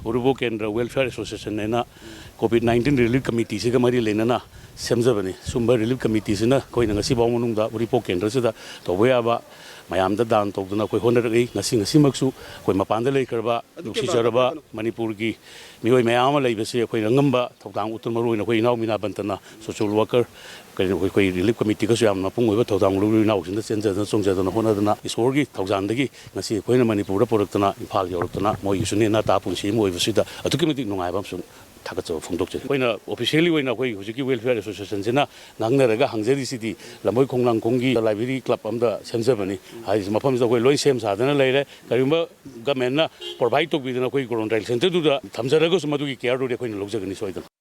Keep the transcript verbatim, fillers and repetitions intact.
ꯎꯔꯤꯄꯣꯛ ꯀꯦꯟꯗ꯭ꯔ welfare association ꯍꯥꯏꯅ COVID nineteen relief ꯀꯃꯤꯇꯤꯁꯤꯒ ꯃꯔꯤ ꯂꯩꯅꯅ ꯁꯦꯝꯖꯕꯅꯤ꯫ ꯁꯨꯝꯕ ꯔꯤꯂꯤꯐ ꯀꯃꯤꯇꯤꯁꯤꯅ ꯑꯩꯈꯣꯏꯅ ꯉꯁꯤꯐꯥꯎ ꯃꯅꯨꯡꯗ ꯎꯔꯤꯄꯣꯛ ꯀꯦꯟꯗ꯭ꯔꯁꯤꯗ ꯇꯧꯕ ꯌꯥꯕ ꯃꯌꯥꯝꯗ ꯗꯥꯟ ꯇꯧꯗꯨꯅ ꯑꯩꯈꯣꯏ ꯍꯣꯠꯅꯔꯛꯏ꯫ ꯉꯁꯤ, ꯉꯁꯤꯃꯛꯁꯨ ꯑꯩꯈꯣꯏ ꯃꯄꯥꯟꯗ ꯂꯩꯈ꯭ꯔꯕ ꯅꯨꯡꯁꯤꯖꯔꯕ ꯃꯅꯤꯄꯨꯔꯒꯤ ꯃꯤꯑꯣꯏ ꯃꯌꯥꯝ ꯑꯃ ꯂꯩꯕꯁꯤ ꯑꯩꯈꯣꯏꯅ ꯑꯉꯝꯕ ꯊꯧꯗꯥꯡ ꯎꯠꯇꯨꯅ, ꯃꯔꯨꯑꯣꯏꯅ ꯑꯩꯈꯣꯏ ꯏꯅꯥꯎ ꯃꯤꯅꯥ ꯕꯟꯇꯅ ꯁꯣꯁꯤꯌꯦꯜ ꯋꯥꯔꯀꯔ, ꯀꯔꯤꯅꯣ, ꯑꯩꯈꯣꯏ ꯔꯤꯂꯤꯐ ꯀꯃꯤꯇꯤꯒꯁꯨ ꯌꯥꯝꯅ ꯃꯄꯨꯡ ꯑꯣꯏꯕ ꯊꯧꯗꯥꯡ ꯂꯧꯔꯤꯕ ꯏꯅꯥꯎꯁꯤꯡꯗ ꯆꯦꯟꯖꯗꯅ ꯆꯣꯡꯖꯗꯅ ꯍꯣꯠꯅꯗꯅ ꯏꯁꯣꯔꯒꯤ ꯊꯧꯖꯥꯜꯗꯒꯤ ꯉꯁꯤ ꯑꯩꯈꯣꯏꯅ ꯃꯅꯤꯄꯨꯔꯗ ꯄꯨꯔꯛꯇꯅ ꯏꯝꯐꯥꯜ ꯌꯧꯔꯛꯇꯅ ꯃꯣꯏꯒꯤꯁꯨ ꯅꯦꯅꯥ ꯇꯥ ꯄꯨꯟꯁꯤ ꯑꯃ ꯑꯣꯏꯕꯁꯤꯗ ꯑꯗꯨꯛꯀꯤ ꯃꯇꯤꯛ ꯅꯨꯡꯉꯥꯏꯕ ꯑꯃꯁꯨꯡ ꯊꯥꯒꯠꯆꯕ ꯐꯣꯡꯗꯣꯛꯆꯔꯤ꯫ ꯑꯩꯈꯣꯏꯅ ꯑꯣꯐꯤꯁꯤꯌꯦꯜꯂꯤ ꯑꯣꯏꯅ ꯑꯩꯈꯣꯏ ꯍꯧꯖꯤꯛꯀꯤ ꯋꯦꯜꯐꯤꯌꯔ ꯑꯦꯁꯣꯁꯤꯌꯦꯁꯟꯁꯤꯅ ꯉꯥꯡꯅꯔꯒ ꯍꯪꯖꯔꯤꯁꯤꯗꯤ ꯂꯝꯕꯣꯏ ꯈꯣꯡꯅꯥꯡꯈꯣꯡꯒꯤ ꯂꯥꯏꯕ꯭ꯔꯦꯔꯤ ꯀ꯭ꯂꯕ ꯑꯃꯗ ꯁꯦꯝꯖꯕꯅꯤ꯫ ꯍꯥꯏꯔꯤꯁꯤ ꯃꯐꯝꯁꯤꯗ ꯑꯩꯈꯣꯏ ꯂꯣꯏ ꯁꯦꯝ ꯁꯥꯗꯅ ꯂꯩꯔꯦ꯫ ꯀꯔꯤꯒꯨꯝꯕ ꯒꯃꯦꯟꯅ ꯄ꯭ꯔꯣꯚꯥꯏꯗ ꯇꯧꯕꯤꯗꯅ ꯑꯩꯈꯣꯏ ꯀ꯭ꯋꯥꯔꯦꯟꯇꯥꯏꯟ ꯁꯦꯟꯇꯔꯗꯨꯗ ꯊꯝꯖꯔꯒꯁꯨ ꯃꯗꯨꯒꯤ ꯀꯤꯌꯔꯗꯨꯗꯤ ꯑꯩꯈꯣꯏꯅ ꯂꯧꯖꯒꯅꯤ ꯁꯣꯏꯗꯅ꯫